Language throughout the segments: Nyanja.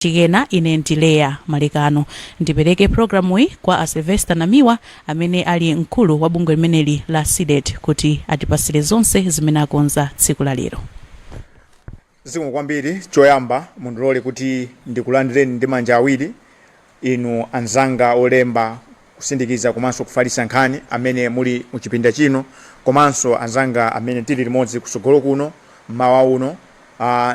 Chikena ine ndi Leya Malekano. Ndipereke programuyi kwa a Sylvester Namiwa amene ali mkulu wa bungwe limeneli la CDEDI kuti atipasire zonse zimene akonza tsiku la lero. Zikomo kwambiri. Choyamba mundilole kuti ndikulandireni ndi manja awiri inu anzanga olemba, kusindikiza komanso kufalitsa nkhani amene muli muchipinda chino, komanso anzanga amene tili limodzi kusogolo kuno mmawa uno.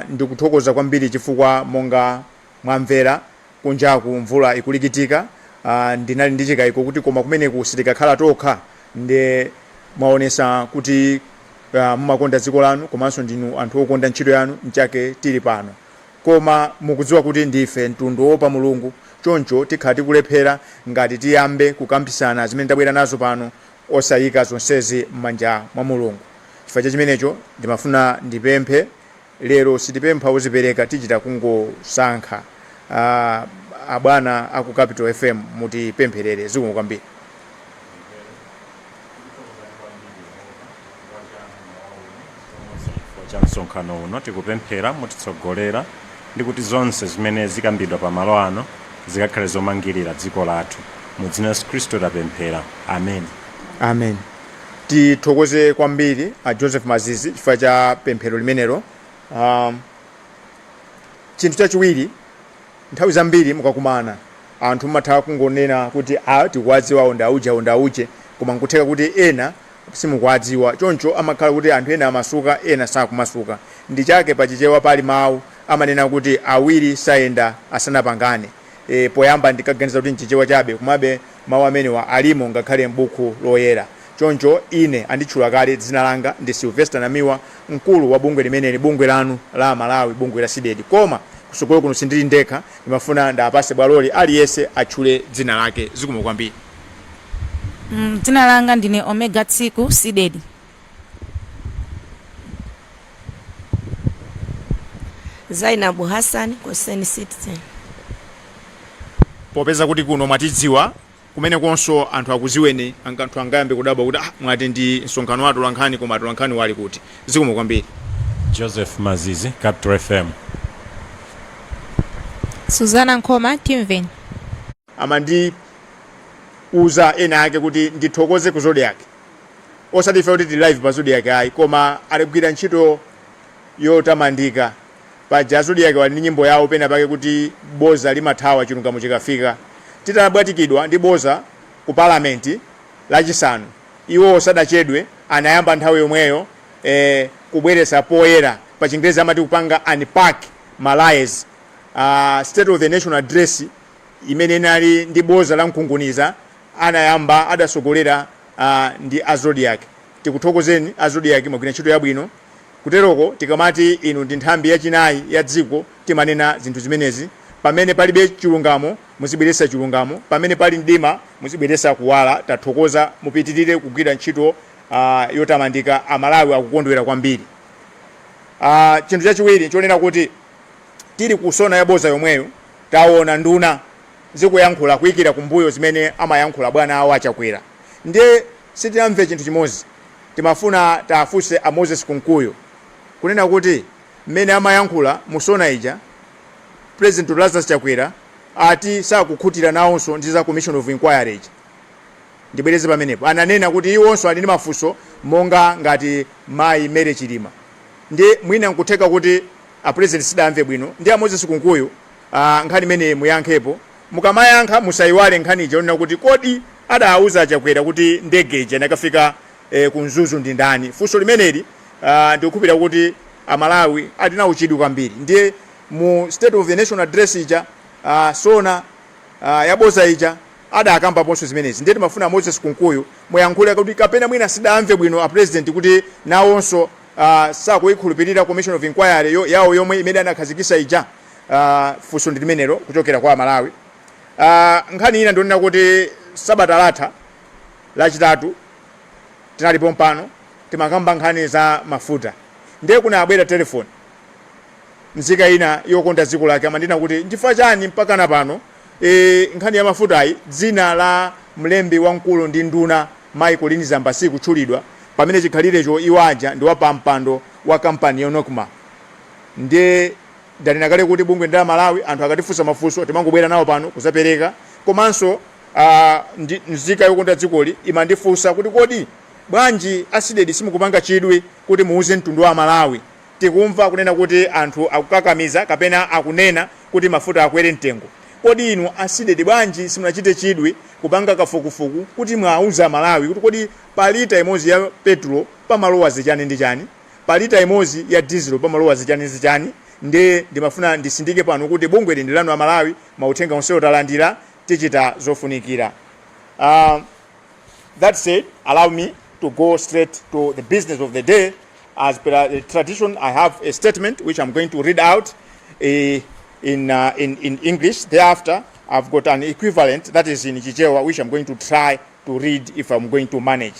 Ndikuthokoza kwambiri chifukwa monga mwamvera kunjaku mvula ikulikitika. Ndinali ndi chikayiko kuti koma kumeneku sitikakhala tokha, nde mwaonesa kuti mumakonda dziko lanu komanso ndinu anthu okonda ntchito yanu, nchake tili pano. Koma mukudziwa kuti ndife mtundu woopa Mulungu, choncho tikhala tikulephera ngati tiyambe kukambitsana zimene tabwera nazo pano osayika zonsezi m'manja mwa Mulungu. Chifukwa cha chimenecho ndimafuna ndipemphe, lero sitipempha ozipereka, tichita kungosankha. Abwana aku Capital FM mutipempherere. Zikomo kwambiri. Chifukwa cha msonkhano uno, tikupemphera mutitsogolera ndi kuti zonse zimene zikambidwa pamalo ano zikakhale zomangirira dziko lathu. Mu dzina la Yesu Khristu tapemphera, amen. Amen. Tithokoze kwambiri a Joseph Mazizi chifukwa cha pemphero limenelo. Chinthu chachiwiri, nthawi zambiri mukakumana anthu mumatha kungonena kuti a tikuwadziwa ndi auje, awo ndi auje, koma nkutheka kuti ena simukuwadziwa. Choncho amakhala kuti anthu ena amasuka, ena sakumasuka. Ndi chake pachichewa pali mawu amanena kuti awiri sayenda asanapangane. Poyamba ndikaganiza kuti nchichewa chabe, komabe mawu amenewa alimo ngakhale m'buku loyera. Choncho ine anditchula kale, dzina langa ndi Sylvester Namiwa, mkulu wa bungwe limeneli, bungwe lanu la Malawi, bungwe la CDEDI. Koma kusogolo kuno sindili ndekha, ndimafuna ndapase bwaloli, aliyense atchule dzina lake. Zikomo kwambiri. Dzina langa ndine Omega Tsiku, CDEDI. Zainabu Hassan, Concerned Citizen. Popeza kuti kuno mwatidziwa, kumenekonso anthu akuziweni, anthu angayambe kudabwa kuti ah, mwati ndi msonkhano wa atolankhani, koma atolankhani wali kuti? Zikomo kwambiri. Joseph Mazizi, Capital FM. Suzana Nkhoma, Timveni. Amandiuza ena ake kuti ndithokoze ku Zodiak, osati ife kuti tili live pa Zodiak ayi, koma aligwira ntchito yotamandika. Paja Zodiak wali ndi nyimbo yawo pena pake kuti boza limathawa chilungamo chikafika. Titabwatikidwa ndi boza ku parliament Lachisanu, iwo sadachedwe, anayamba nthawi yomweyo kubweretsa poyera, pa Chingerezi amati kupanga unpack ma lies. State of the Nation Address imene inali ndi boza la mkunguniza anayamba adasogolera ndi a Zodiak. Tikuthokozeni a Zodiak, mwagwira ntchito yabwino. Kuteroko tikamati inu ndi nthambi yachinayi ya dziko timanena zinthu zimenezi. Pamene palibe chilungamo muzibweretsa chilungamo, pamene pali mdima muzibweretsa kuwala. Tathokoza, mupitirire kugwira ntchito yotamandika. Amalawi akukondwera kwambiri. Chinthu chachiwiri chonena kuti tili ku SONA yaboza yomweyo, taona nduna zikuyankhula kuyikira kumbuyo zimene amayankhula bwana awo aChakwera, ndiye sitinamve chinthu chimodzi. Timafuna tafunse a Moses Kunkuyu kunena kuti mmene amayankhula mu SONA ija, President Lazarus Chakwera ati sakukhutira nawonso ndi za Commission of Inquiry ija. Ndibwereze pamenepo, ananena kuti iwonso ali ndi mafunso monga ngati mayi Mary Chilima, ndiye mwina nkutheka kuti a President sidamve bwino. Ndi a Moses Kunkuyu, nkhani imeneyi muyankhepo. Mukamayankha musayiwale nkhani ija yonena kuti kodi adawuza Chakwera kuti ndege ija inakafika ku Mzuzu ndi ndani? Funso limeneli ndikukhulupirira kuti Amalawi ali nawo chidwi kwambiri. Ndiye mu State of the Nation Address ija, SONA yaboza ija, adakambaponso zimenezi. Ndiye timafuna Moses Kunkuyu muyankhule kuti kapena mwina sidamve bwino a President kuti nawonso sakuyikhulupirira Commission of Inquiry yawo yomwe imene anakhazikisa ija. Funso ndi limenelo kuchokera kwa Amalawi. Nkhani ina ndionena kuti sabata latha Lachitatu tinalipo mpano timakamba nkhani za mafuta, ndiye kunabwera telefoni, nzika ina yokonda dziko lake amandina kuti nchifukwa chani mpakana pano nkhani ya mafutayi dzina la mlembi wamkulu ndi nduna mayi Colleen Zamba sikutchulidwa, pamene chikhalirecho iwo aja ndi wapampando wa kampani ya NOCMA. Ndiye Ndanena kale kuti bungwe ndi la Malawi. Anthu akatifunsa mafunso, timangobwera nawo pano kuzapereka. Komanso nzika yokonda dzikoli imandifunsa kuti, kodi bwanji a CDEDI simukupanga chidwi kuti muuze mtundu wa Malawi? Tikumva kunena kuti anthu akukakamiza kapena akunena kuti mafuta akwere mtengo. Kodi inu a CDEDI bwanji simunachite chidwi kupanga kafukufuku kuti mwauza Malawi kuti kodi pa lita imodzi ya petrol pamalowa zichani ndi chani, pa lita imodzi ya diesel pamalowa zichani ndi zichani? Ndi ndimafuna ndisindike pano kuti bungwe ndi lanu a Malawi. Mauthenga onsewo talandira, tichita zofunikira. That said, allow me to go straight to the business of the day. As per the tradition, I have a statement which I'm going to read out in English. Thereafter, I've got an equivalent that is in Chichewa, which I'm going to try to read if I'm going to manage.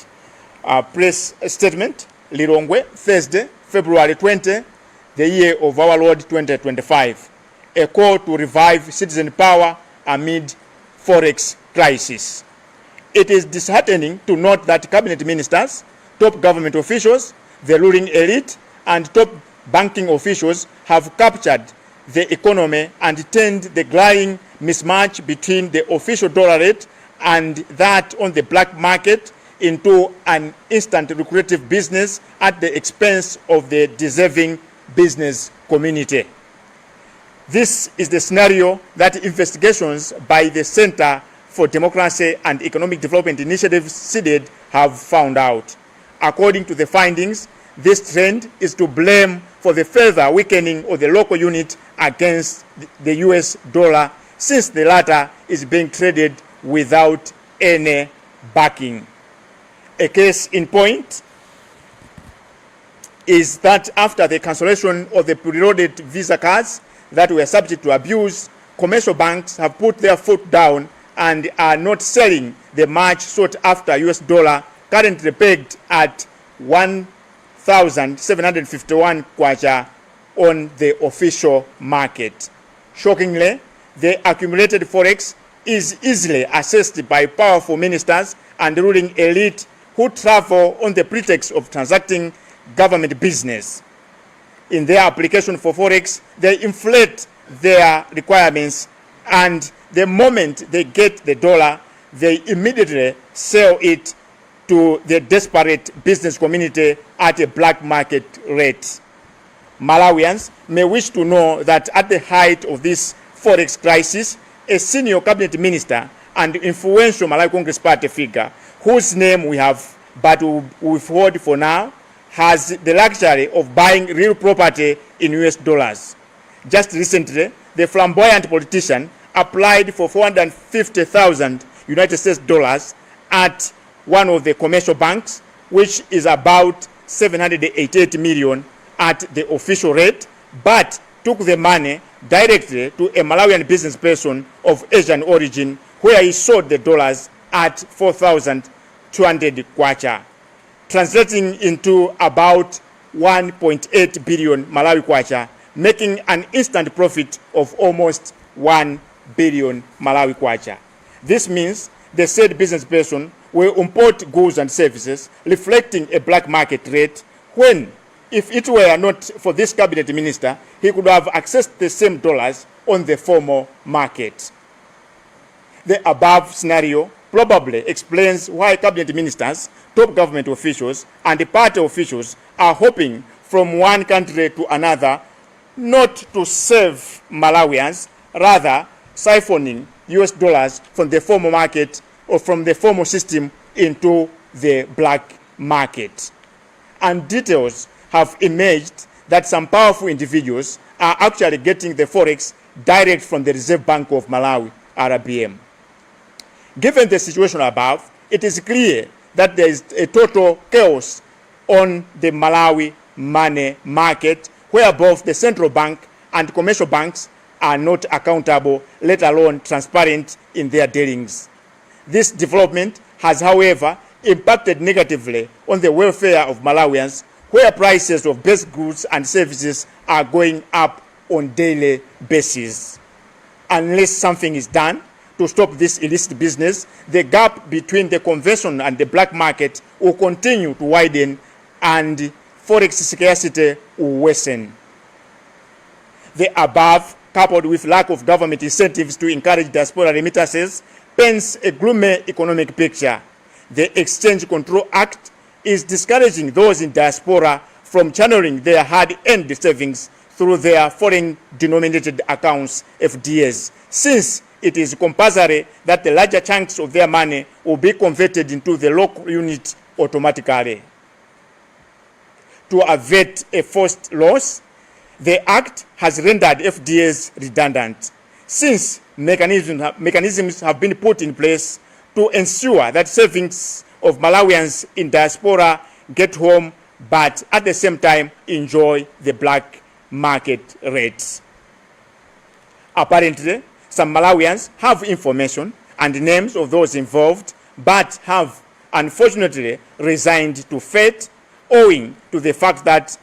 Press statement, Lilongwe, Thursday, February 20, the year of our Lord 2025. A call to revive citizen power amid forex crisis. It is disheartening to note that cabinet ministers, top government officials, the ruling elite, and top banking officials have captured the economy and turned the glaring mismatch between the official dollar rate and that on the black market into an instant lucrative business at the expense of the deserving business community. This is the scenario that investigations by the Center for Democracy and Economic Development Initiative, CDEDI, have found out. According to the findings, this trend is to blame for the further weakening of the local unit against the US dollar, since the latter is being traded without any backing. A case in point is that after the cancellation of the preloaded Visa cards that were subject to abuse, commercial banks have put their foot down and are not selling the much sought after US dollar, currently pegged at 1,751 kwacha on the official market. Shockingly, the accumulated forex is easily accessed by powerful ministers and ruling elite who travel on the pretext of transacting government business. In their application for forex, they inflate their requirements, and the moment they get the dollar, they immediately sell it to the desperate business community at a black market rate. Malawians may wish to know that at the height of this forex crisis, a senior cabinet minister and influential Malawi Congress Party figure, whose name we have but withhold for now, has the luxury of buying real property in US dollars. Just recently, the flamboyant politician applied for 450,000 United States dollars at one of the commercial banks, which is about 788 million at the official rate, but took the money directly to a Malawian business person of Asian origin, where he sold the dollars at 4,200 kwacha, translating into about 1.8 billion Malawi kwacha, making an instant profit of almost 1 billion Malawi kwacha. This means the said business person will import goods and services reflecting a black market rate when, if it were not for this cabinet minister, he could have accessed the same dollars on the formal market. The above scenario probably explains why cabinet ministers, top government officials, and party officials are hopping from one country to another, not to save Malawians, rather siphoning US dollars from the formal market or from the formal system into the black market. And details have emerged that some powerful individuals are actually getting the forex direct from the Reserve Bank of Malawi, RBM. Given the situation above, it is clear that there is a total chaos on the Malawi money market, where both the central bank and commercial banks are not accountable, let alone transparent in their dealings. This development has, however, impacted negatively on the welfare of Malawians, where prices of basic goods and services are going up on daily basis. Unless something is done to stop this illicit business, the gap between the conventional and the black market will continue to widen and forex scarcity will worsen. The above, coupled with lack of government incentives to encourage diaspora remittances, paints a gloomy economic picture. The Exchange Control Act is discouraging those in diaspora from channeling their hard-earned savings through their foreign denominated accounts, FDAs, since it is compulsory that the larger chunks of their money will be converted into the local unit automatically. To avert a forced loss, the Act has rendered FDAs redundant, since mechanisms have been put in place to ensure that savings of Malawians in diaspora get home, but at the same time enjoy the black market rates. Apparently, some Malawians have information and names of those involved, but have unfortunately resigned to fate owing to the fact that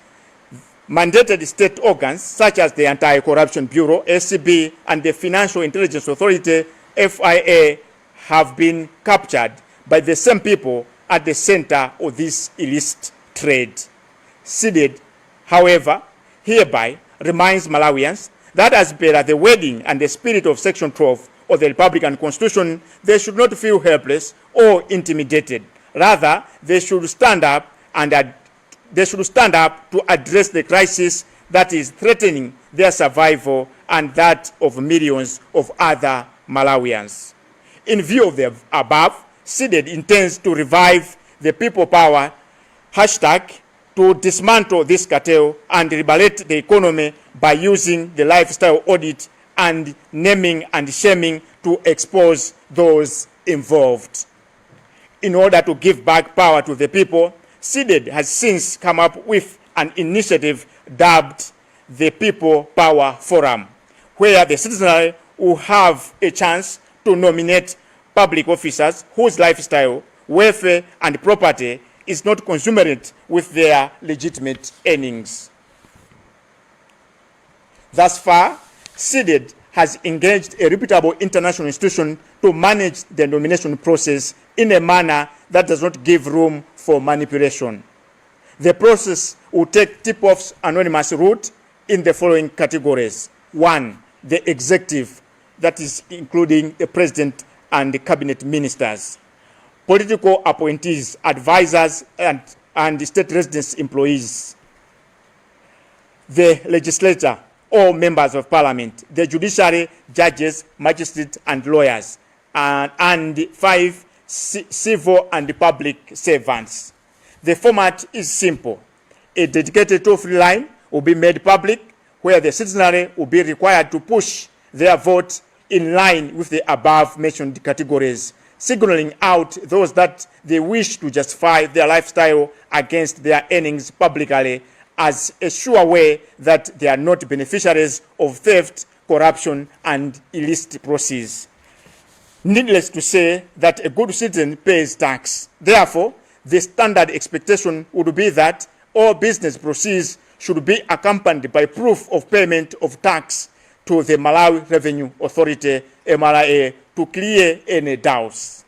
mandated state organs such as the Anti-Corruption Bureau, ACB, and the Financial Intelligence Authority, FIA, have been captured by the same people at the center of this illicit trade. CDEDI, however, hereby reminds Malawians that as per the wording and the spirit of Section 12 of the Republican Constitution, they should not feel helpless or intimidated. Rather, they should stand up to address the crisis that is threatening their survival and that of millions of other Malawians. In view of the above, CDEDI intends to revive the People Power hashtag to dismantle this cartel and liberate the economy by using the lifestyle audit and naming and shaming to expose those involved. In order to give back power to the people, CDEDI has since come up with an initiative dubbed the People Power Forum, where the citizenry will have a chance to nominate public officers whose lifestyle, welfare, and property is not commensurate with their legitimate earnings. Thus far, CDEDI has engaged a reputable international institution to manage the nomination process in a manner that does not give room for manipulation. The process will take tip-offs anonymous route in the following categories. One, the executive, that is including the president and the cabinet ministers. Political appointees, advisors, and state residence employees. The legislature, all members of parliament, the judiciary, judges, magistrates, and lawyers, and five, civil and public servants. The format is simple. A dedicated toll-free line will be made public where the citizenry will be required to push their vote in line with the above mentioned categories, signaling out those that they wish to justify their lifestyle against their earnings publicly as a sure way that they are not beneficiaries of theft, corruption, and illicit proceeds. Needless to say that a good citizen pays tax. Therefore, the standard expectation would be that all business proceeds should be accompanied by proof of payment of tax to the Malawi Revenue Authority, MRA, to clear any doubts.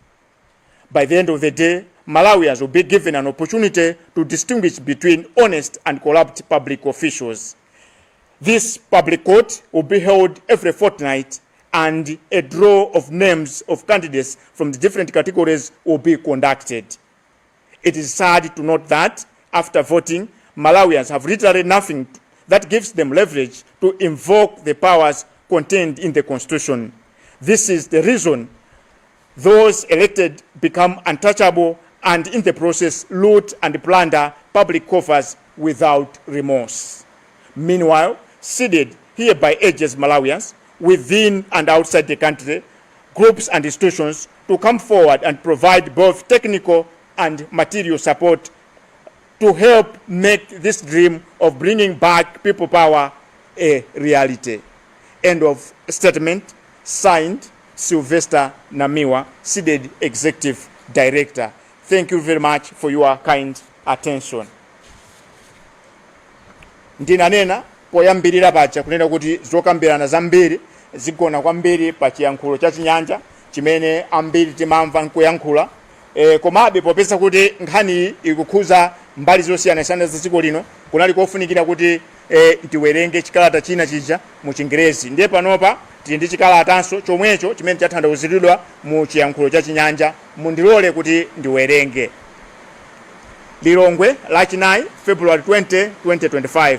By the end of the day, Malawians will be given an opportunity to distinguish between honest and corrupt public officials. This public court will be held every fortnight, and a draw of names of candidates from the different categories will be conducted. It is sad to note that after voting, Malawians have literally nothing that gives them leverage to invoke the powers contained in the constitution. This is the reason those elected become untouchable and in the process loot and plunder public coffers without remorse. Meanwhile, CDEDI hereby urges Malawians within and outside the country, groups and institutions to come forward and provide both technical and material support to help make this dream of bringing back people power a reality. End of statement. Signed, Sylvester Namiwa, CDEDI Executive Director. Thank you very much for your kind attention. Ndinanena poyambirira paja kunena kuti zokambirana zambiri zigona kwambiri pa chiyankhulo cha Chinyanja chimene ambiri timamva nkuyankhula. Komabe popeza kuti nkhaniyi ikukhuza mbali zosiyanasiyana za dziko lino, kunali kofunikira kuti Tiwerenge chikalata china chija mu Chingerezi. Ndiye panopa tili ndi chikalatanso chomwecho chimene chatanthauziridwa mu chiyankhulo cha Chinyanja. Mundilole kuti ndiwerenge. Lilongwe, Lachinayi, February 20, 2025.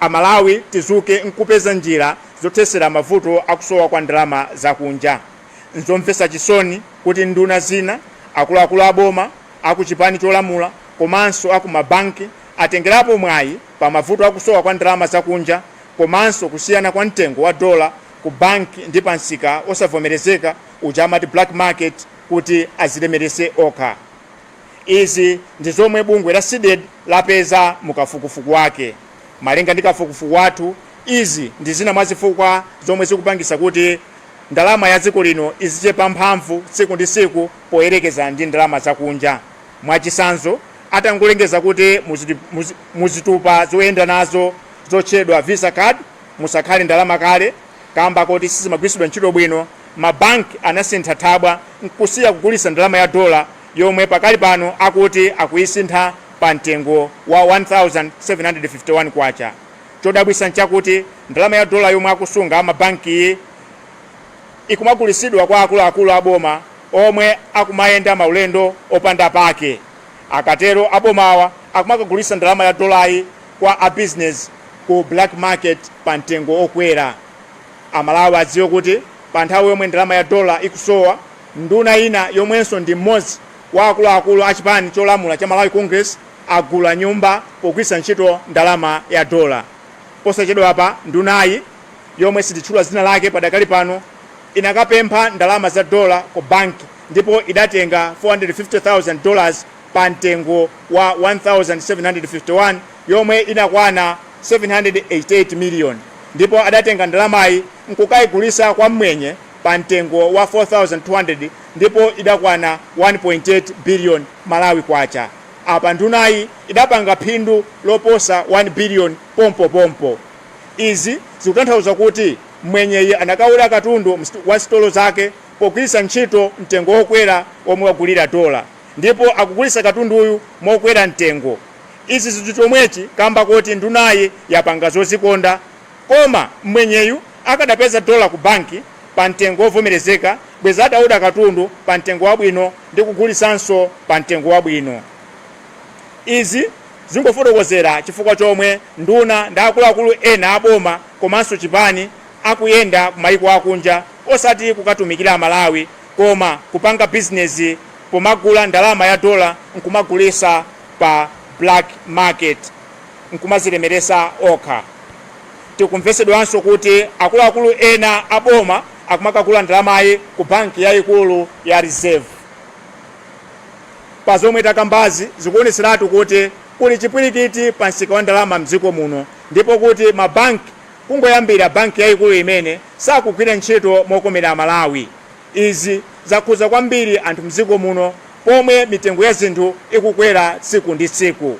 Amalawi, tizuke nkupeza njira zothesera mavuto akusowa kwa ndalama zakunja. Nzomvetsa chisoni kuti nduna zina, akuluakulu aboma, akuchipani cholamula komanso aku mabanki atengerapo mwayi pa mavuto akusowa kwa ndalama zakunja komanso kusiyana kwa mtengo wa dola ku banki ndi pa msika osavomerezeka uja amati black market kuti azilemerese okha. Izi ndi zomwe bungwe la CDEDI lapeza mu kafukufuku wake. Malinga ndi kafukufuku wathu, izi ndi zina mwa zifukwa zomwe zikupangisa kuti ndalama ya dziko lino izichepa mphamvu tsiku ndi tsiku poyerekeza ndi ndalama zakunja. Mwachisanzo, atangolengeza kuti muzitupa zoyenda nazo zotchedwa Visa card musakhale ndalama kale kamba koti sizimagwiritsidwa ntchito bwino, mabanki anasintha thabwa nkusiya kugulitsa ndalama ya dola yomwe pakali pano akuti akuyisintha pa mtengo wa 1751 kwacha. Chodabwitsa nchakuti ndalama ya dola yomwe akusunga amabankiyi ikumagulitsidwa kwa akuluakulu aboma omwe akumayenda maulendo opanda pake. Akatero, abomawa akumakagulitsa ndalama ya dolayi kwa a business ku black market pa mtengo okwera. Amalawi adziwe kuti pa nthawi yomwe ndalama ya dola ikusowa, nduna ina yomwenso ndi mmodzi wa akuluakulu a chipani cholamula cha Malawi Congress agula nyumba pogwiritsa ntchito ndalama ya dola. Posachedwapa, ndunayi, yomwe sititchula dzina lake padakali pano, inakapempha ndalama za dola ku banki ndipo idatenga $450,000 pa mtengo wa 1751, yomwe inakwana 788 million, ndipo adatenga ndalamayi nkukayigulisa kwa mmwenye pa mtengo wa 4200 ndipo idakwana 1.8 billion Malawi kwacha. Apa ndunayi idapanga phindu loposa 1 billion pompopompo. Izi zikutanthauza kuti mwenyeyi anakaula katundu wa sitolo zake pogwiritsa ntchito mtengo wokwera omwe wagulira dola, ndipo akugulitsa katunduyu mokwera mtengo. Izi zili chomwechi kamba koti ndunayi yapanga zozikonda, koma mwenyeyu akadapeza dola ku banki pa mtengo wovomerezeka, bweza atauda katundu pa mtengo wabwino ndi kugulitsanso pa mtengo wabwino. Izi zingofotokozera chifukwa chomwe nduna ndi akuluakulu ena aboma komanso chipani akuyenda ku mayiko akunja, osati kukatumikira Amalawi koma kupanga bizinesi pomagula ndalama ya dola nkumagulisa pa black market nkumazilemeresa okha. Tikumvesedwanso kuti akuluakulu ena aboma akumakagula ndalamayi ku banki yayikulu ya Reserve. Pa zomwe takambazi, zikuoneseratu kuti kuli chipwirikiti pa msika wa ndalama mdziko muno, ndipo kuti mabanki, kungoyambira banki yayikulu imene, sakugwira ntchito mokomera Amalawi. Izi zakhuza kwambiri anthu mdziko muno pomwe mitengo ya zinthu ikukwera tsiku ndi tsiku.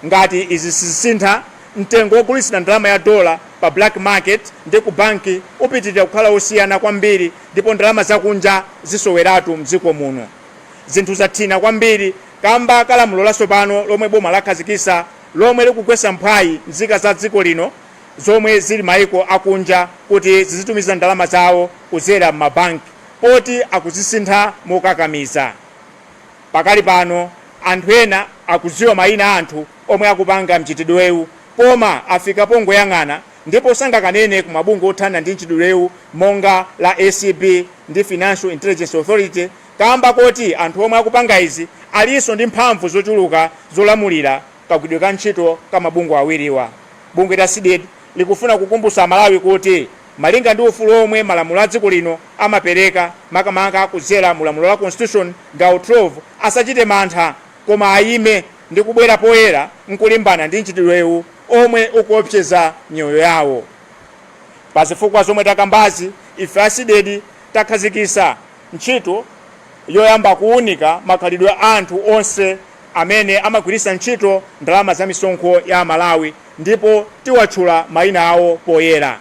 Ngati izi sizisintha, mtengo wogulitsira ndalama ya dola pa black market ndi ku banki upitirira kukhala osiyana kwambiri ndipo ndalama zakunja zisoweratu mdziko muno. Zinthu zathina kwambiri kamba ka lamulo latsopano lomwe boma lakhazikitsa lomwe likugwetsa mphwayi nzika za dziko lino zomwe zili maiko akunja kuti zizitumiza ndalama zawo kudzera m'mabanki poti akuzisintha mokakamiza. Pakali pano anthu ena akudziwa mayina a anthu omwe akupanga mchitidwewu, koma afika pongoyang'ana ndipo sangakanene ku mabungwe othana ndi mchitidwewu monga la ACB ndi Financial Intelligence Authority kamba koti anthu omwe akupanga izi alinso ndi mphamvu zochuluka zolamulira kagwiridwe ka ntchito ka mabungwe awiriwa. Bungwe la CDEDI likufuna kukumbutsa Amalawi kuti malinga ndi ufulu omwe malamulo a dziko lino amapereka, makamaka kudzera mu lamulo la Constitution gawo 12, asachite mantha koma ayime ndi kubwera poyera nkulimbana ndi mchitidwewu omwe ukuopseza miyoyo yawo. Pa zifukwa zomwe takambazi, ife a CDEDI takhazikitsa ntchito yoyamba kuunika makhalidwe a anthu onse amene amagwiritsa ntchito ndalama za misonkho ya Amalawi, ndipo tiwatchula mayina awo poyera.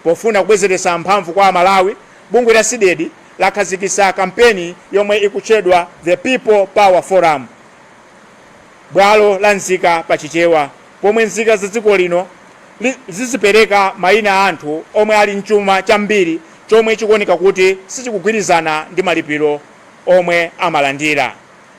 Pofuna kubwezeretsa mphamvu kwa Amalawi, bungwe la CDEDI lakhazikitsa kampeni yomwe ikutchedwa The People Power Forum, bwalo la nzika pa Chichewa, pomwe nzika za dziko lino Lizipereka mayina a anthu omwe ali nchuma chambiri chomwe chikuoneka kuti sichikugwirizana ndi malipiro omwe amalandira.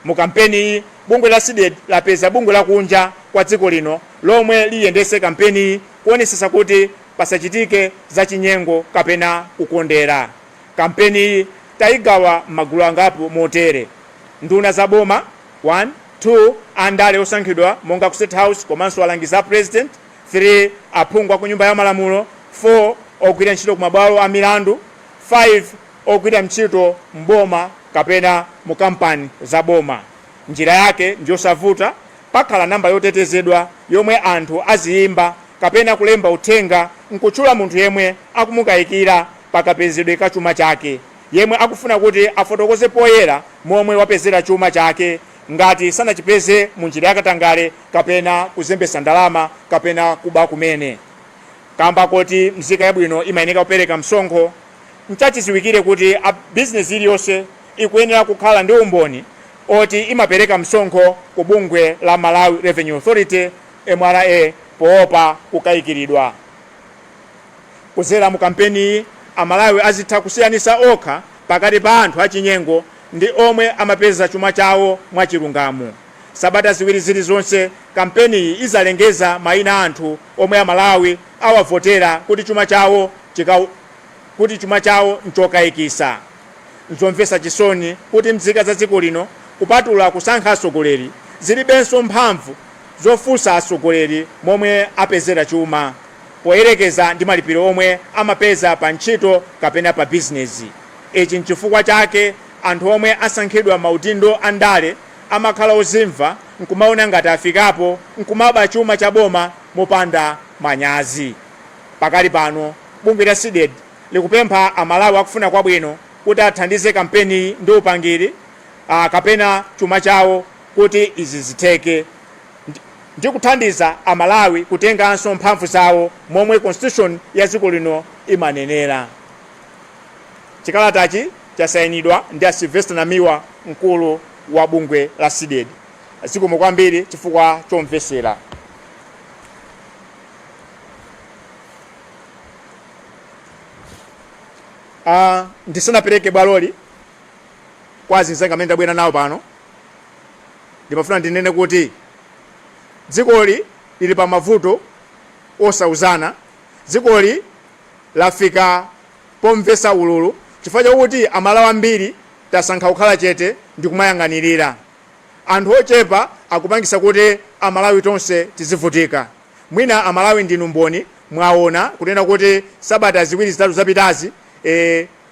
Mu kampeniyi, bungwe la Cdedi lapeza bungwe lakunja kwa dziko lino lomwe liyendese kampeniyi kuonesesa kuti pasachitike zachinyengo kapena kukondera. Kampeniyi tayigawa m'magulu angapo motere: nduna za boma 1, 2, andale osankhidwa monga ku State House komanso alangizi a President 3, aphungu aku Nyumba ya Malamulo 4, ogwira ntchito ku mabwalo a milandu 5, ogwira ntchito m'boma kapena mu kampani za boma. Njira yake ndiyosavuta. Pakhala namba yotetezedwa yomwe anthu aziyimba kapena kulemba uthenga nkutchula munthu yemwe akumukayikira pakapezedwe ka chuma chake, yemwe akufuna kuti afotokoze poyera momwe wapezera chuma chake ngati sanachipeze munjira yakatangale kapena kuzembesa ndalama kapena kuba kumene. Kamba koti mzika yabwino imayenera kupereka msonkho, nchachidziwikire kuti a bizinesi iliyonse ikuyenera kukhala ndi umboni oti imapereka msonkho ku bungwe la Malawi Revenue Authority, MRA, poopa kukayikiridwa. Kudzera mu kampeniyi, Amalawi azitha kusiyanisa okha pakati pa anthu achinyengo ndi omwe amapeza chuma chawo mwachilungamo. Sabata 2 zilizonse, kampeniyi izalengeza mayina a anthu omwe Amalawi awavotera kuti chuma chawo chika kuti chuma chawo nchokayikisa. Nzomvetsa chisoni kuti mzika za dziko lino, kupatula kusankha atsogoleri, zilibenso mphamvu zofunsa atsogoleri momwe apezera chuma poyerekeza ndi malipiro omwe amapeza pa ntchito kapena pa bizinezi. Ichi nchifukwa chake anthu omwe asankhidwa maudindo a ndale amakhala ozimva nkumaona ngati afikapo nkumaba chuma cha boma mopanda manyazi. Pakali pano, bungwe la Cdedi likupempha Amalawi akufuna kwabwino kuti athandize kampeniyi ndi upangiri kapena chuma chawo kuti izi zitheke ndi kuthandiza Amalawi kutenganso mphamvu zawo momwe Constitution ya dziko lino imanenera. Chikalatachi chasayinidwa ndi a Sylvester Namiwa, mkulu wa bungwe la Cdedi. Zikomo kwambiri chifukwa chomvesera. Ndisanapereke bwaloli kwa azinzanga amene ndabwera nawo pano, ndimafuna ndinene kuti dzikoli lili pa mavuto osauzana. Dzikoli lafika pomvesa ululu chifukwa chakuti Amalawi ambiri tasankha kukhala chete ndi kumayang'anirira. Anthu ochepa akupangisa kuti Amalawi tonse tizivutika. Mwina Amalawi ndinu mboni, mwaona kunena kuti sabata 2 3 zapitazi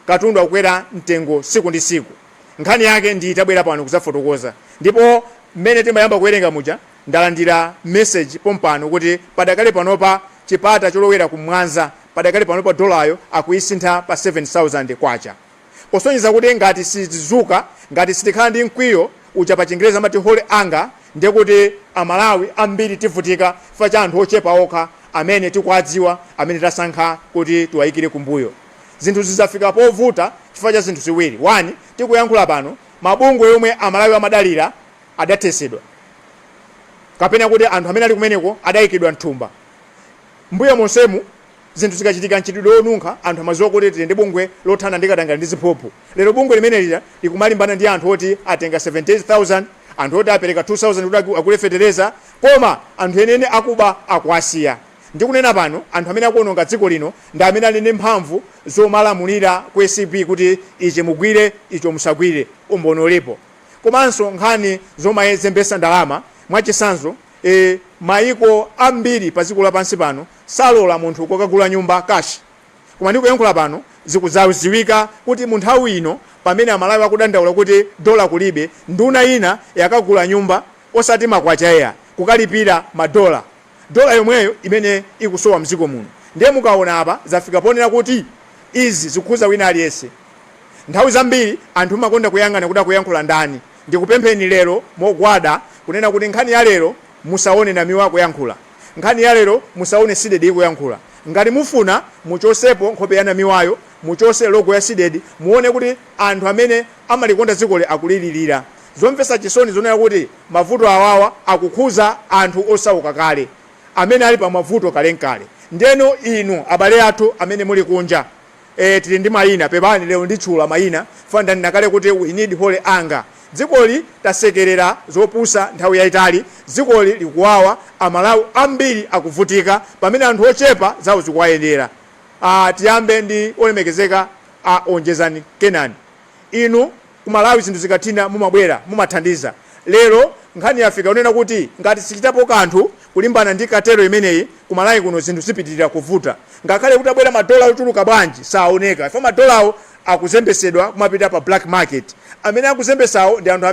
katundu akukwera mtengo siku ndi siku. Nkhani yake ndi tabwera pano kudzafotokoza. Ndipo mmene timayamba kuwerenga muja, ndalandira message pompano kuti padakali panopa chipata cholowera ku Mwanza padakali panopa dolayo akuyisintha pa 7,000 kwacha. Kusonyeza kuti ngati sitizuka, ngati sitikhala ndi mkwiyo uja pa Chingerezi amati holy anger, ndiye kuti Amalawi ambiri tivutika chifukwa cha anthu ochepa okha amene tikuwadziwa, amene tasankha kuti tiwayikire kumbuyo. Zinthu zizafika povuta chifukwa cha zinthu ziwiri. 1, tikuyankhula pano, mabungwe omwe Amalawi amadalira adathesedwa kapena kuti anthu amene ali kumeneko adayikidwa mthumba. Mbuyo monsemu zinthu zikachitika mchitidwe wonunkha, anthu amadziwa kuti tili ndi bungwe lothana ndi katangale ndi ziphuphu. Lero bungwe limene lija likumalimbana ndi anthu oti atenga 78,000, anthu oti apereka 2,000 kuti agule fetereza, koma anthu enieni akuba akuwasiya. Ndikunena pano, anthu amene akuononga dziko lino ndi amene ali ndi mphamvu zomalamulira ku ACB kuti ichi mugwire, icho musagwire. Umboni ulipo. Komanso nkhani zomayezembesa ndalama, mwachisanzo, mayiko ambiri pa dziko lapansi pano salola munthu kukagula nyumba cash. Koma ndikuyankhula pano, zikudzadziwika kuti mu nthawi ino pamene Amalawi akudandaula kuti dola kulibe, nduna ina yakagula nyumba osati makwacha eya, kukalipira madola. Dola yomweyo imene ikusowa mdziko muno. Ndiye mukaona apa zafika ponena kuti izi zikukhuza wina aliyense. Nthawi zambiri anthu mumakonda kuyang'ana kuti akuyankhula ndani. Ndikupempheni lero mogwada kunena kuti nkhani ya lero musaone Namiwa akuyankhula. Nkhani ya lero musaone Cdedi ikuyankhula. Ngati mufuna muchosepo nkhope ya Namiwayo, muchose logo ya Cdedi, muone kuti anthu amene amalikonda dzikoli akulilirira. Zomvetsa chisoni zonena kuti mavuto awawa akukhuza anthu osauka kale, amene ali pa mavuto kalenkale. Ndeno inu abale athu amene muli kunja, tili ndi mayina, pepani lero nditchula mayina, fandanena kale kuti we need holy anger. Dzikoli tasekerera zopusa nthawi yayitali. Dzikoli likuwawa, Amalawi ambiri akuvutika pamene anthu ochepa zawo zikuwayendera. Tiyambe ndi olemekezeka a Onjezani Kenani. Inu ku Malawi zinthu zikathina mumabwera, mumathandiza. Lero nkhani yafika kunena kuti ngati sichitapo kanthu kulimbana ndi cartel imeneyi, ku Malawi kuno zinthu zipitirira kuvuta. Ngakhale kuti abwera madola ochuluka bwanji, saoneka ifo madolawo akuzembesedwa kumapita pa black market. Amene akuzembesawo ndi anthu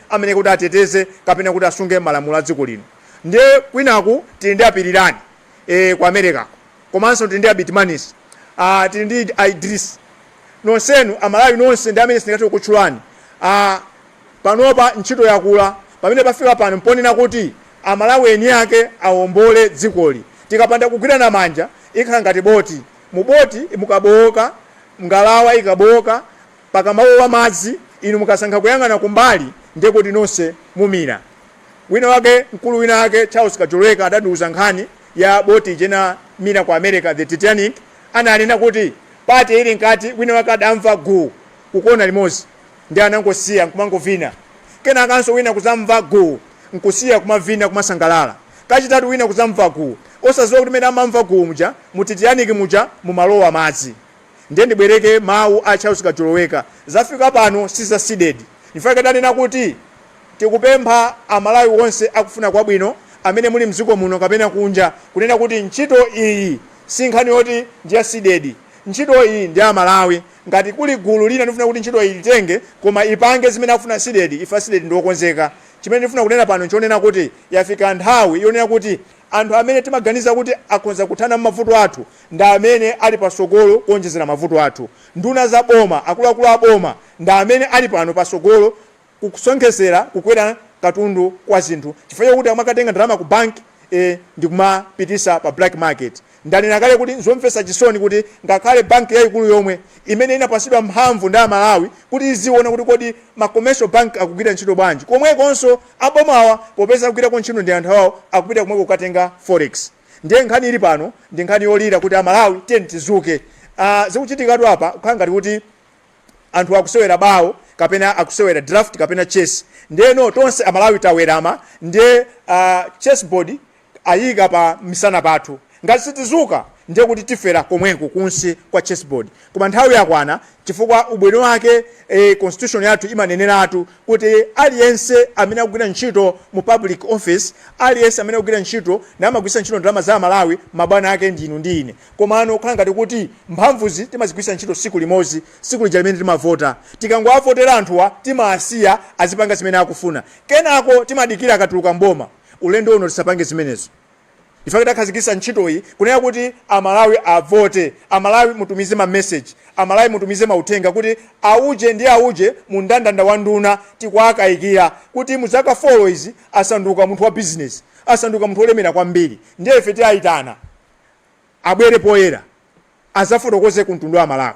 amene kuti ateteze kapena kuti asunge malamulo a dziko lino. Ndiye kwinaku tili ndi Apirirani ku America, komanso tili ndi Abitmanis, tili ndi Idris. Nonsenu Amalawi nonse ndi amene sindingathe kukutchulani. Panopa ntchito yakula. Pamene pafika pano mponena kuti Amalawi eni ake awombole dzikoli. Tikapanda kugwirana manja, ikhala ngati boti. Mu boti mukabowoka, ngalawa ikabowoka, pakamalowa madzi, inu mukasankha kuyang'ana kumbali, ndiye kuti nonse mumira. Wina wake, mkulu wina wake, Charles Kajoloweka, adatiuza nkhani ya boti ija inamira ku America, the Titanic. Ananena kuti party ili mkati, wina wake adamva guu kukona limodzi, ndi anangosiya nkumangovina. Kenakanso wina kuzamva guu, nkusiya kumavina, kumasangalala. Kachitatu wina kuzamva guu, osadziwa kuti mene amamva guu muja, mu Titanic muja mumalowa madzi. Ndiye ndibwereke mawu a Charles Kajoloweka: zafika pano siza CDEDI. Ndifake tanena kuti tikupempha Amalawi onse akufuna kwabwino amene muli mdziko muno kapena kunja kunena kuti ntchito iyi si nkhani yoti ndi ya CDEDI. Ntchito iyi ndi ya Malawi. Ngati kuli gulu lina ndifuna kuti ntchito iyi litenge koma ipange zimene akufuna CDEDI, ife CDEDI ndiokonzeka. Chimene ndifuna kunena pano nchonena kuti yafika nthawi yonena kuti anthu amene timaganiza kuti akhoza kuthana mavuto athu ndi amene ali pasogolo kuonjezera mavuto athu. Nduna za boma, akuluakulu a boma ndi amene ali pano pasogolo kusonkhezera kukwera katundu kwa zinthu, chifukwa chakuti amakatenga ndalama ku banki ndikumapitisa pa black market. Ndanena kale kuti nzomvetsa chisoni kuti ngakhale banki yayikulu yomwe imene inapasidwa mphamvu ndi Amalawi kuti iziona kuti kodi ma commercial bank akugwira ntchito bwanji, komwekonso abomawa, popeza akugwirako ntchito ndi anthu awo, akupita komweko kukatenga forex. Ndiye nkhani ili pano ndi nkhani yolira kuti Amalawi, tiyeni tizuke. Zikuchitikatu apa kukhala ngati kuti anthu akusewera bawo kapena akusewera draft kapena chess. Ndiyeno tonse Amalawi tawerama, ndiye chessboard ayika pa misana pathu. Ngati sitizuka, ndiye kuti tifera komweko kunsi kwa chessboard. Koma nthawi yakwana, chifukwa ubwino wake constitution yathu imaneneratu kuti aliyense amene akugwira ntchito mu public office, aliyense amene akugwira ntchito namagwiritsa ntchito ndalama za Malawi, mabwana ake ndinu ndi ine. Komano kukhala ngati kuti mphamvuzi timazigwiritsa ntchito tsiku limodzi, tsiku lija limene timavota. Tikangowavotera anthuwa, timasiya azipanga zimene akufuna, kenako timadikira akatuluka mboma. Ulendo uno tisapange zimenezo. Ifake takhazikitsa ntchitoyi kunena kuti Amalawi avote. Amalawi mutumize ma message, Amalawi mutumize mauthenga kuti auje ndi auje mu mndandanda wa nduna tikuakayikira kuti muzaka 4 izi asanduka munthu wa business, asanduka munthu wolemera kwambiri. Ndiye ife tiyayitana abwere poyera azafotokoze ku mtundu wa Malawi.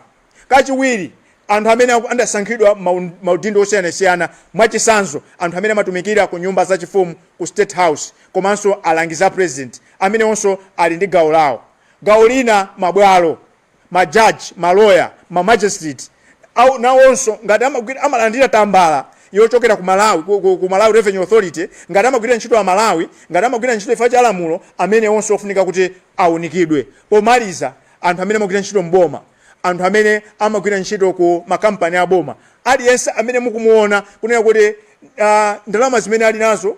Kachiwiri, anthu amene adasankhidwa maudindo osiyanasiyana, mwachisanzo anthu amene amatumikira ku nyumba zachifumu, ku State House, komanso alangiza president, amene onso ali ndi gawo lawo. Gawo lina, mabwalo, majaji, maloya, ma magistrate au nawonso ngati amalandira tambala yochokera ku Malawi, ku Malawi Revenue Authority, ngati amagwira ntchito a Malawi, ngati amagwira ntchito ifa cha lamulo, amene onse ofunika kuti awunikidwe. Pomaliza, anthu amene amagwira ntchito mboma, anthu amene amagwira ntchito ku makampani aboma, aliyense amene mukumuona kunena kuti ndalama zimene ali nazo,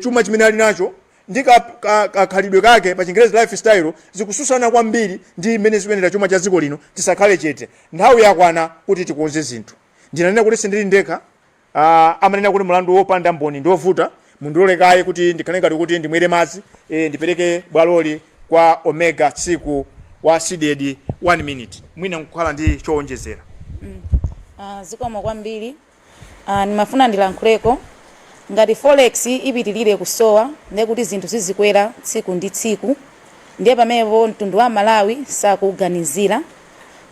chuma chimene ali nacho ndi kakhalidwe kake, pa Chingerezi lifestyle, zikususana kwambiri ndi mmene zikuyendera chuma cha dziko lino, tisakhale chete. Nthawi yakwana kuti tikonze zinthu. Ndinanena kuti sindili ndekha. Amanena kuti mlandu wopanda mboni ndi wovuta. Mundilole kaye kuti ndikhale ngati kuti ndimwere madzi, ndipereke bwaloli kwa Omega Tsiku wa CDEDI, 1 minute, mwina nkukhala ndi chowonjezera. Zikomo kwambiri. Ndimafuna ndilankhuleko ngati forex ipitilire kusowa, ndiye kuti zinthu zizikwera tsiku ndi tsiku, ndiye pamenepo mtundu wa Malawi sakuganizira.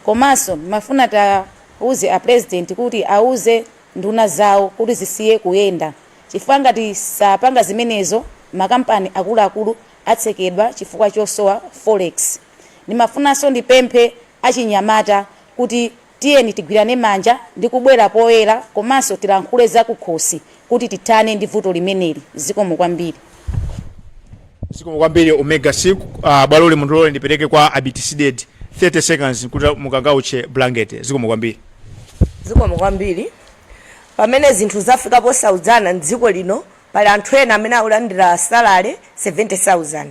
Komanso ndimafuna tauze a president kuti auze nduna zawo kuti zisiye kuyenda, chifukwa ngati sapanga zimenezo, makampani akuluakulu atsekedwa chifukwa chosowa forex. Ndimafunanso ndipemphe achinyamata kuti tiyeni tigwirane manja ndi kubwera poyera komanso tilankhule zakukhosi kuti tithane ndi vuto limeneli. Zikomo kwambiri. Zikomo kwambiri, Omega Silk. Bwaloli mundilole ndipereke kwa Abiti CDEDI 30 seconds kuti mukangauche blanket. Zikomo kwambiri. Zikomo kwambiri. Pamene zinthu zafika posaudzana mdziko lino, pali anthu ena amene akulandira salary 70,000,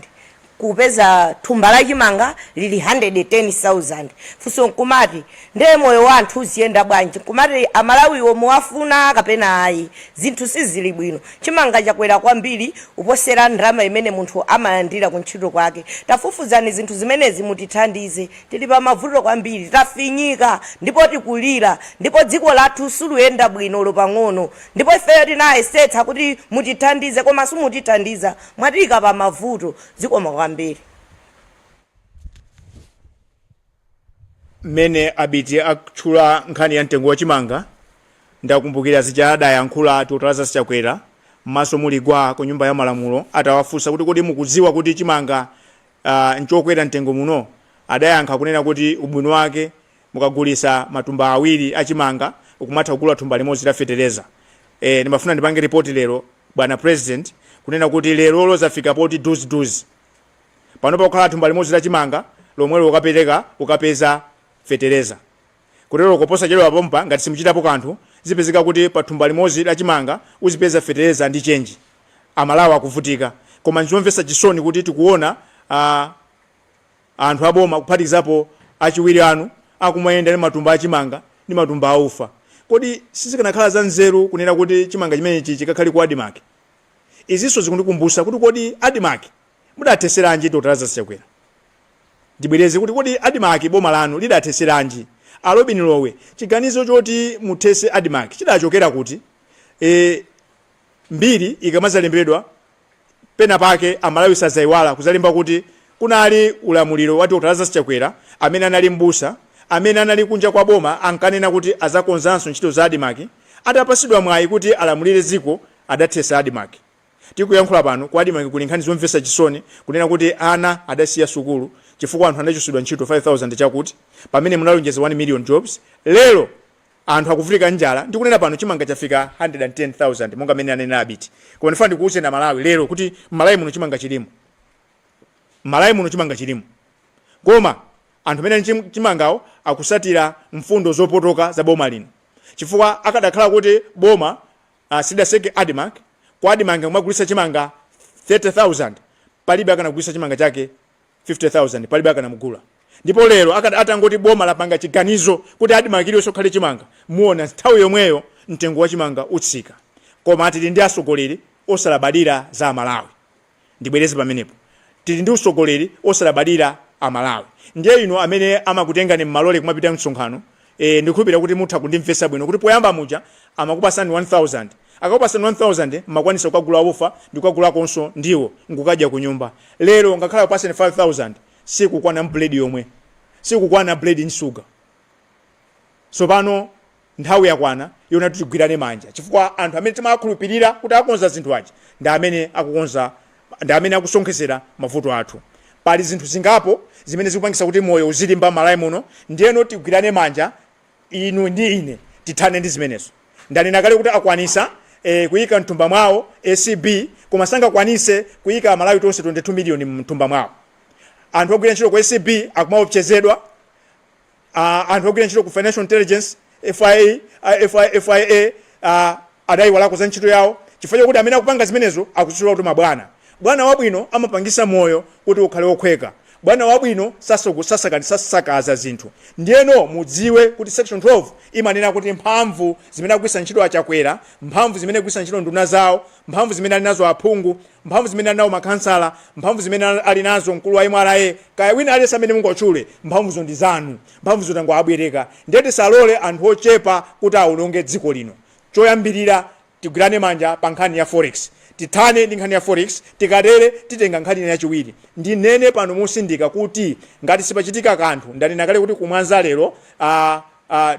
kupeza thumba la chimanga lili 110,000. Funso nkumati, ndiye moyo wa anthu uziyenda bwanji? Nkumati Amalawiwo muwafuna kapena ayi? Zinthu sizili bwino. Chimanga chakwera kwambiri uposera ndalama imene munthu amalandira ku ntchito kwake. Tafufuzani zinthu zimenezi, mutithandize. Tili pa mavuto kwambiri, tafinyika ndipo tikulira, ndipo dziko lathu siluyenda bwino pang'ono. Ndipo ifeyo tinayesetsa kuti mutithandize, koma simutithandiza, mwatiyika pa mavuto. Zikomo kwambiri. Mmene Abiti akutchula nkhani ya mtengo wa chimanga, ndakumbukira zija adayankhula Dr Lazarus Chakwera m'maso muli gwa ku Nyumba ya Malamulo, atawafunsa kuti, "Kodi mukudziwa kuti chimanga nchokwera mtengo muno?" Adayankha kunena kuti ubwino wake mukagulisa matumba awiri achimanga, ukumatha kugula thumba limodzi la fetereza. Ndimafuna ndipange ripoti lero, bwana President, kunena kuti lerolo zafika poti duziduzi pano pakukhala thumba limodzi la chimanga lomwelo ukapereka ukapeza fetereza. Kutero posachedwa pompa, ngati simuchitapo kanthu, zipezeka kuti pa thumba limodzi la chimanga uzipeza fetereza ndi chenji. Amalawi akuvutika, koma nzomvetsa chisoni kuti tikuona anthu aboma, kuphatikizapo achiwiri anu, akumayenda ndi matumba achimanga ndi matumba aufa. Kodi sizikanakhala za nzeru kunena kuti chimanga chimenechi chikakhale ku ADMARC? Izinso zikundikumbusa kuti, kodi ADMARC mudatheseranji, Dr Lazarus Chakwera? Ndibwereze kuti, kodi ADMARC boma lanu lidatheseranji? A Robin Lowe, chiganizo choti muthese ADMARC chidachokera kuti? Mbiri ikamazalembedwa pena pake, Amalawi sazayiwala kuzalemba kuti kunali ulamuliro wa Dr Lazarus Chakwera, amene anali mbusa, amene anali kunja kwa boma, ankanena kuti azakonzanso ntchito za ADMARC. Atapasidwa mwayi kuti alamulire dziko, adathesa ADMARC. Tikuyankhula pano, ku ADMARC kuli nkhani zomvetsa chisoni, kunena kuti ana adasiya sukulu chifukwa anthu anachotsedwa ntchito 5000 chakuti, pamene munalonjeza 1 million jobs. Lero anthu akuvutika njala. Ndikunena pano chimanga chafika 110,000, monga mmene anena Abiti. Koma ndifuna ndikuwuzeni Amalawi lero kuti m'Malawi muno chimanga chilimo, m'Malawi muno chimanga chilimo, koma anthu amene ali chimangawo akusatira mfundo zopotoka za boma lino, chifukwa akadakhala kuti boma sidatseke ADMARC, ku ADMARC kumagulitsa chimanga 30,000, palibe akanagulitsa chimanga chake 50,000, palibe akanamugula. Ndipo lero atangoti boma lapanga chiganizo kuti ADMARC iliyonse kukhale chimanga, muona nthawi yomweyo mtengo wa chimanga utsika. Koma tili ndi atsogoleri osalabadira za Amalawi. Ndibwereze pamenepo, tili ndi utsogoleri osalabadira Amalawi. Ndiye inu amene amakutengani mmalole kumapita msonkhano, ndikhulupirira kuti mutha kundimvetsa bwino kuti poyamba muja amakupasani 1000. Akakupasani 1000, mmakwanisa kukagula ufa ndi kukagulakonso ndiwo nkukadya ku nyumba. Lero ngakhale akupasani 5000, sikukwana buledi yomwe, sikukwana buledi ndi suga. Tsopano nthawi yakwana yona tigwirane manja, chifukwa anthu amene timakhulupirira kuti akonza zinthu aja ndi amene akukonza, ndi amene akusonkhezera mavuto athu. Pali zinthu zingapo zimene zikupangisa kuti moyo uzilimba m'Malawi muno. Ndiyeno tigwirane manja, inu ndi ine, tithane ndi zimenezo. Ndanena kale kuti akwanisa kuyika mthumba mwawo ACB, koma sangakwanise kuyika Malawi tonse 22 million mthumba mwawo. Anthu ogwira ntchito ku ACB akumaopsezedwa. Anthu ogwira ntchito ku Financial Intelligence, FIA, FIA, FIA adayiwalako za ntchito yawo, chifukwa chokuti amene akupanga zimenezo akudziwa kuti mabwana. Bwana wabwino amapangisa moyo kuti ukhale wokhweka. Bwana wabwino sasakaza zinthu. Ndiyeno mudziwe kuti section 12 imanena kuti mphamvu zimene akugwiritsa ntchito Achakwera, mphamvu zimene akugwiritsa ntchito nduna zawo, mphamvu zimene ali nazo aphungu, mphamvu zimene ali nawo makhansala, mphamvu zimene ali nazo mkulu wa MRA, kaya wina aliyense amene mungotchule, mphamvuzo ndi zanu, mphamvuzo tangoabwereka. Ndiye tisalole anthu ochepa kuti awononge dziko lino. Choyambirira, tigwirane manja pa nkhani ya forex, tithane ndi nkhani ya forex. Tikatere titenga nkhani yachiwiri. Ndinene pano mosindika kuti ngati sipachitika kanthu, ndanena kale kuti kumwanza lero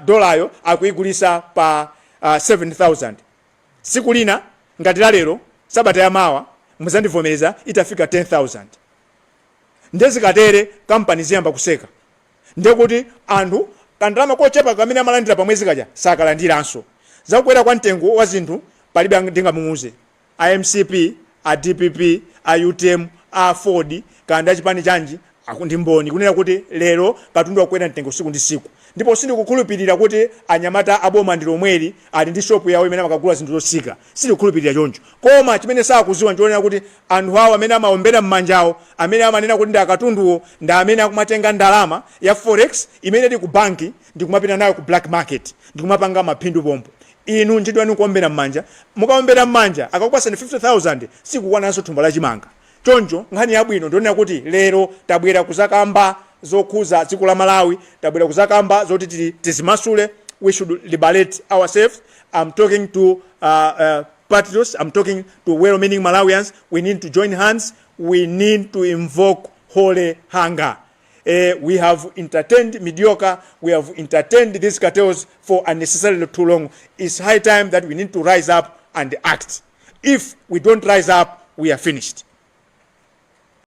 dolayo akuigulisa pa 7000. Siku lina ngati la lero, sabata ya mawa, muzandivomereza, itafika 10,000. Ndezikatere kampani ziyamba kuseka, ndekuti anthu kandalama kochepa kamene amalandira pamwezi kaja sakalandiranso. Zakukwera kwa mtengo wa zinthu palibe ndingamuuze. A MCP, a DPP, a UTM, a Ford kandi achipani chanji ndi mboni kunena kuti lero katundu akukwera mtengo siku ndi siku. Ndipo sindikukhulupirira kuti anyamata aboma ndi lomweli ali ndi shopu yawo imene amakagula zinthu zosika. Sindikukhulupirira choncho. Koma chimene sakuziwa nchionera kuti anthu awo amene amaombera m'manjawo, amene amanena kuti ndi akatunduwo, ndi amene akumatenga ndalama ya forex imene ili ku banki ndikumapita nayo ku black market ndikumapanga maphindu pompo. Inu ntchito yanu kuombera m'manja. Mukaombera m'manja, akakupasani 50,000 sikukwananso thumba lachimanga. Choncho nkhani yabwino ndionena kuti lero tabwera kuzakamba zokhuza dziko la Malawi, tabwera kuzakamba zoti tizimasule. We should liberate ourselves. I'm talking to patriots, I'm talking to well meaning Malawians. We need to join hands. We need to invoke holy hunger. We have entertained mediocre, we have entertained these cartels for unnecessarily too long. It's high time that we need to rise up and act. If we don't rise up, we are finished.